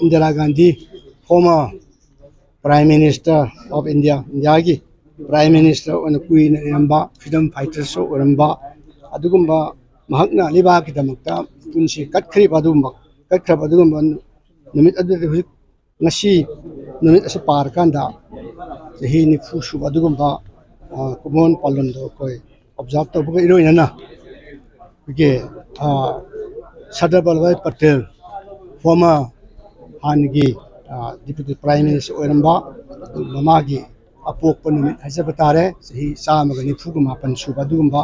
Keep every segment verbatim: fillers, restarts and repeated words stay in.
Indira Gandhi, former Prime Minister of India, ꯏꯟꯗꯤꯌꯥꯒꯤ Prime Minister ꯑꯣꯏꯅ ꯀꯨꯏꯅ ꯂꯩꯔꯝꯕ, freedom fighterꯁꯨ ꯑꯣꯏꯔꯝꯕ, ꯑꯗꯨꯒꯨꯝꯕ ꯃꯍꯥꯛꯅ ꯂꯩꯕꯥꯛꯀꯤꯗꯃꯛꯇ ꯄꯨꯟꯁꯤ ꯀꯠꯈ꯭ꯔꯤꯕ ꯑꯗꯨꯒꯨꯝꯕ, ꯀꯠꯈ꯭ꯔꯕ ꯑꯗꯨꯒꯨꯝꯕ ꯅꯨꯃꯤꯠ ꯑꯗꯨꯗꯤ ꯍꯧꯖꯤꯛ ꯉꯁꯤ ꯅꯨꯃꯤꯠ ꯑꯁꯤ ꯄꯥꯔꯀꯥꯟꯗ ꯆꯍꯤ ꯅꯤꯐꯨ ꯁꯨꯕ ꯑꯗꯨꯒꯨꯝꯕ, ꯑ, ꯀꯨꯝꯑꯣꯟ ꯄꯥꯂꯟꯗꯣ ꯑꯩꯈꯣꯏ observe ꯇꯧꯕꯒ ꯏꯔꯣꯏꯅꯅ ꯑꯩꯈꯣꯏꯒꯤ, ꯑ, ꯁꯔꯗꯥꯔ ꯚꯜꯚꯥꯚꯥꯏ ꯄꯇꯦꯜ, former ꯍꯥꯟꯅꯒꯤ, ꯑ, Deputy Prime Minister ꯑꯣꯏꯔꯝꯕ, ꯃꯃꯥꯒꯤ ꯑꯄꯣꯛꯄ ꯅꯨꯃꯤꯠ ꯍꯥꯏꯖꯕ ꯇꯥꯔꯦ, ꯆꯍꯤ ꯆꯥꯝꯃꯒ ꯅꯤꯐꯨꯒ ꯃꯥꯄꯟ ꯁꯨꯕ ꯑꯗꯨꯒꯨꯝꯕ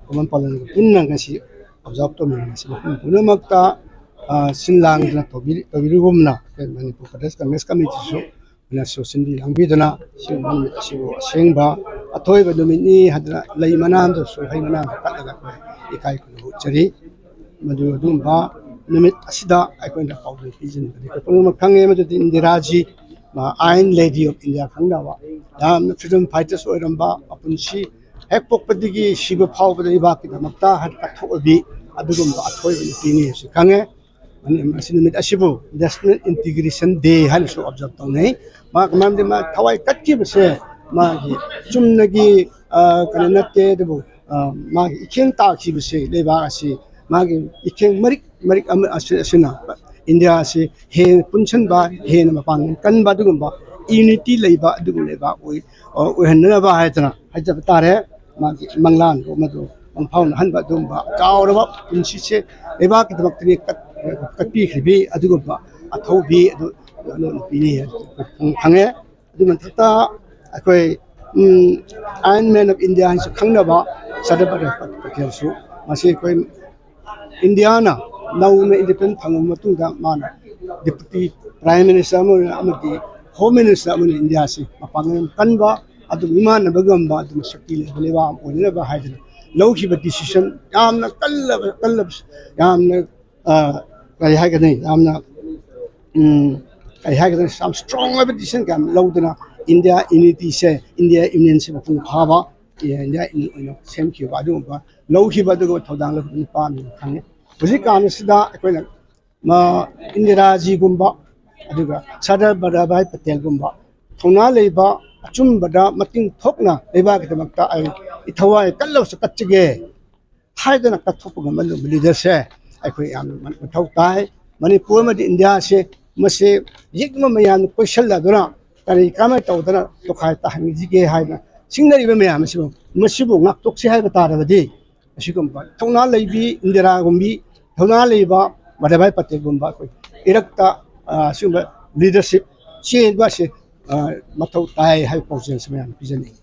ꯀꯨꯝꯑꯣꯟ ꯄꯥꯂꯟꯒ ꯄꯨꯟꯅ ꯉꯁꯤ observe ꯇꯧꯃꯤꯟꯅꯕꯁꯤ ꯃꯐꯝ ꯄꯨꯝꯅꯃꯛꯇ, ꯑ, ꯁꯤꯟ ꯂꯥꯡꯗꯨꯅ ꯇꯧꯕꯤ-, ꯇꯧꯕꯤꯔꯨꯒꯨꯝꯅ ꯑꯩꯈꯣꯏ ꯃꯅꯤꯄꯨꯔ ꯄ꯭ꯔꯗꯦꯁ ꯀꯪꯒ꯭ꯔꯦꯁ ꯀꯃꯤꯇꯤꯁꯨ ꯑꯩꯅꯁꯨ ꯁꯤꯟꯕꯤ ꯂꯥꯡꯕꯤꯗꯨꯅ ꯁꯤꯒꯨꯝꯕ ꯅꯨꯃꯤꯠ ꯑꯁꯤꯕꯨ ꯑꯁꯦꯡꯕ ꯑꯊꯣꯏꯕ ꯅꯨꯃꯤꯠꯅꯤ ꯍꯥꯏꯗꯅ ꯂꯩ ꯃꯅꯥ ꯑꯃꯗꯁꯨ ꯍꯩ ꯃꯅꯥ ꯑꯃ ꯀꯠꯂꯒ ꯑꯩꯈꯣꯏ ꯏꯀꯥꯏ ꯈꯨꯝꯅꯕ ꯎꯠꯆꯔꯤ꯫ ꯃꯗꯨ ꯑꯗꯨꯒꯨꯝꯕ ꯅꯨꯃꯤꯠ ꯑꯁꯤꯗ ꯑꯩꯈꯣꯏꯅ ꯄꯥꯎꯖꯦꯜ ꯄꯤꯖꯅꯤꯡꯕꯗꯤ ꯑꯩꯈꯣꯏ ꯄꯨꯝꯅꯃꯛ ꯈꯪꯉꯦ ꯃꯗꯨꯗꯤ ꯏꯟꯗꯤꯔꯥꯖꯤ, ꯑ, Iron Lady of India ꯈꯪꯅꯕ ꯌꯥꯝꯅ freedom fighters ꯑꯣꯏꯔꯝꯕ, ꯃꯄꯨꯟꯁꯤ ꯍꯦꯛ ꯄꯣꯛꯄꯗꯒꯤ ꯁꯤꯕ ꯐꯥꯎꯕꯗ ꯂꯩꯕꯥꯛꯀꯤꯗꯃꯛꯇ ꯍꯥꯏꯅ ꯀꯠꯊꯣꯛꯂꯕꯤ ꯑꯗꯨꯒꯨꯝꯕ ꯑꯊꯣꯏꯕ ꯅꯨꯄꯤꯅꯤ ꯍꯥꯏꯕꯁꯤ ꯈꯪꯉꯦ꯫ ꯃꯅꯤ-, ꯃꯁꯤ ꯅꯨꯃꯤꯠ ꯑꯁꯤꯕꯨ National Integration Day ꯍꯥꯏꯅꯁꯨ observe ꯇꯧꯅꯩ꯫ ꯃꯥ-, ꯃꯔꯝꯗꯤ ꯃꯥ ꯊꯋꯥꯏ ꯀꯠꯈꯤꯕꯁꯦ ꯃꯥꯒꯤ ꯆꯨꯝꯅꯒꯤ, ꯑ, ꯀꯩꯅꯣ ꯅꯠꯇꯦ, ꯑꯗꯨꯕꯨ, ꯑ, ꯃꯥꯒꯤ ꯏꯈꯦꯡ ꯇꯥꯈꯤꯕꯁꯦ ꯂꯩꯕꯥꯛ ꯑꯁꯤ ꯃꯥꯒꯤ ꯏꯈꯦꯡ ꯃꯔꯤꯛ ꯃꯔꯤꯛ ꯑꯃ ꯑꯁꯤ-, ꯑꯁꯤꯅ ꯏꯟꯗꯤꯌꯥ ꯑꯁꯤ ꯍꯦꯟꯅ ꯄꯨꯟꯁꯤꯟꯕ, ꯍꯦꯟꯅ ꯃꯄꯥꯡꯒꯜ ꯀꯟꯕ ꯑꯗꯨꯒꯨꯝꯕ unity ꯂꯩꯕ ꯑꯗꯨꯒꯨꯝꯕ ꯂꯩꯕꯥꯛ ꯑꯣꯏ-, ꯑꯣꯏꯍꯟꯅꯅꯕ ꯍꯥꯏꯗꯅ ꯍꯥꯏꯖꯕ ꯇꯥꯔꯦ꯫ ꯃꯥꯒꯤ ꯃꯪꯂꯥꯟꯗꯣ ꯃꯗꯨ ꯃꯪꯐꯥꯎꯅꯍꯟꯕ ꯑꯗꯨꯒꯨꯝꯕ ꯆꯥꯎꯔꯕ ꯄꯨꯟꯁꯤꯁꯦ ꯂꯩꯕꯥꯛꯀꯤꯗꯃꯛꯇꯗꯤ ꯀꯠ-, ꯀꯠꯄꯤꯈ꯭ꯔꯤꯕꯤ ꯑꯗꯨꯒꯨꯝꯕ ꯑꯊꯧꯕꯤ ꯑꯗꯨ ꯅꯨꯄꯤꯅꯤ ꯈꯪꯉꯦ꯫ ꯑꯗꯨꯒꯤ ꯃꯊꯛꯇ ꯑꯩꯈꯣꯏ, ꯎꯝ, Iron Man of India ꯍꯥꯏꯅꯁꯨ ꯈꯪꯅꯕ ꯁꯔꯗꯥꯔ ꯄꯇꯦꯜꯁꯨ ꯃꯁꯤ ꯑꯩꯈꯣꯏ ꯏꯟꯗꯤꯌꯥꯅ ꯅꯧꯅ independent ꯐꯪꯂꯕ ꯃꯇꯨꯡꯗ ꯃꯥꯅ Deputy Prime Minister ꯑꯃ ꯑꯣꯏꯅ ꯑꯃꯗꯤ Home Minister ꯑꯃ ꯑꯣꯏꯅ ꯏꯟꯗꯤꯌꯥꯁꯤ ꯃꯄꯥꯡꯒꯜ ꯀꯟꯕ, ꯑꯗꯨꯝ ꯏꯃꯥꯟꯅꯕ ꯉꯝꯕ, ꯑꯗꯨꯝ ꯁꯛꯇꯤ ꯂꯩꯕ ꯂꯩꯕꯥꯛ ꯑꯃ ꯑꯣꯏꯅꯅꯕ ꯍꯥꯏꯗꯅ ꯂꯧꯈꯤꯕ decision ꯌꯥꯝꯅ ꯀꯜꯂꯕ, ꯀꯜꯂꯕ, ꯌꯥꯝꯅ, ꯑ, ꯀꯔꯤ ꯍꯥꯏꯒꯅꯤ, ꯌꯥꯝꯅ, ꯎꯝ, ꯀꯔꯤ ꯍꯥꯏꯒꯗ꯭ꯔꯥ, ꯌꯥꯝ strong ꯑꯣꯏꯕ decision ꯀꯌꯥ ꯑꯃ ꯂꯧꯗꯨꯅ ꯏꯟꯗꯤꯌꯥ unityꯁꯦ, ꯏꯟꯗꯤꯌꯥ unionꯁꯦ ꯃꯄꯨꯡ ꯐꯥꯕ ꯏꯟꯗꯤꯌꯥ union ꯑꯣꯏꯅ ꯁꯦꯝꯈꯤꯕ ꯑꯗꯨꯒꯨꯝꯕ ꯂꯧꯈꯤꯕ ꯑꯗꯨꯒꯨꯝꯕ ꯊꯧꯗꯥꯡ ꯂꯧꯈꯤꯕ ꯅꯨꯄꯥ ꯑꯃꯅꯤ ꯈꯪꯉꯤ꯫ ꯍꯧꯖꯤꯛꯀꯥꯟ ꯑꯁꯤꯗ ꯑꯩꯈꯣꯏꯅ ꯃ-, ꯏꯟꯗꯤꯔꯥꯖꯤꯒꯨꯝꯕ ꯑꯗꯨꯒ ꯁꯔꯗꯥꯔ ꯚꯜꯂꯚꯚꯥꯏ ꯄꯇꯦꯜꯒꯨꯝꯕ ꯊꯧꯅꯥ ꯂꯩꯕ, ꯑꯆꯨꯝꯕꯗ ꯃꯇꯤꯡ ꯊꯣꯛꯅ ꯂꯩꯕꯥꯛꯀꯤꯗꯃꯛꯇ ꯑꯩ ꯏꯊꯋꯥꯏ ꯀꯜꯂꯕꯁꯨ ꯀꯠꯆꯒꯦ ꯍꯥꯏꯗꯅ ꯀꯠꯊꯣꯛꯄ ꯉꯝꯕ ꯂꯤꯗꯔꯁꯦ ꯑꯩꯈꯣꯏ ꯌꯥꯝꯅ ꯃꯊꯧ ꯇꯥꯏ꯫ ꯃꯅꯤꯄꯨꯔ ꯑꯃꯗꯤ ꯏꯟꯗꯤꯌꯥꯁꯦ ꯃꯁꯤ ꯌꯦꯛꯅꯕ ꯃꯌꯥꯝꯅ ꯀꯣꯏꯁꯜꯂꯗꯨꯅ ꯀꯔꯤ ꯀꯃꯥꯏꯅ ꯇꯧꯗꯅ ꯇꯣꯈꯥꯏ ꯇꯥꯍꯟꯈꯤꯁꯤꯒꯦ ꯍꯥꯏꯅ ꯆꯤꯡꯅꯔꯤꯕ ꯃꯌꯥꯝ ꯑꯁꯤꯕꯨ, ꯃꯁꯤꯕꯨ ꯉꯥꯛꯊꯣꯛꯁꯤ ꯍꯥꯏꯕ ꯇꯥꯔꯕꯗꯤ ꯑꯁꯤꯒꯨꯝꯕ ꯊꯧꯅꯥ ꯂꯩꯕꯤ ꯏꯟꯗꯤꯔꯥꯒꯨꯝꯕꯤ, ꯊꯧꯅꯥ ꯂꯩꯕ ꯚꯜꯂꯚꯚꯥꯏ ꯄꯇꯦꯜꯒꯨꯝꯕ ꯑꯩꯈꯣꯏ ꯏꯔꯛꯇ, ꯑ, ꯑꯁꯤꯒꯨꯝꯕ ꯂꯤꯗꯔꯁꯤꯞ ꯆꯦꯟꯕ ꯑꯁꯤ, ꯑ, ꯃꯊꯧ ꯇꯥꯏ ꯍꯥꯏꯕ ꯄꯥꯎꯖꯦꯜꯁꯤ ꯃꯌꯥꯝꯗ ꯄꯤꯖꯅꯤꯡꯏ꯫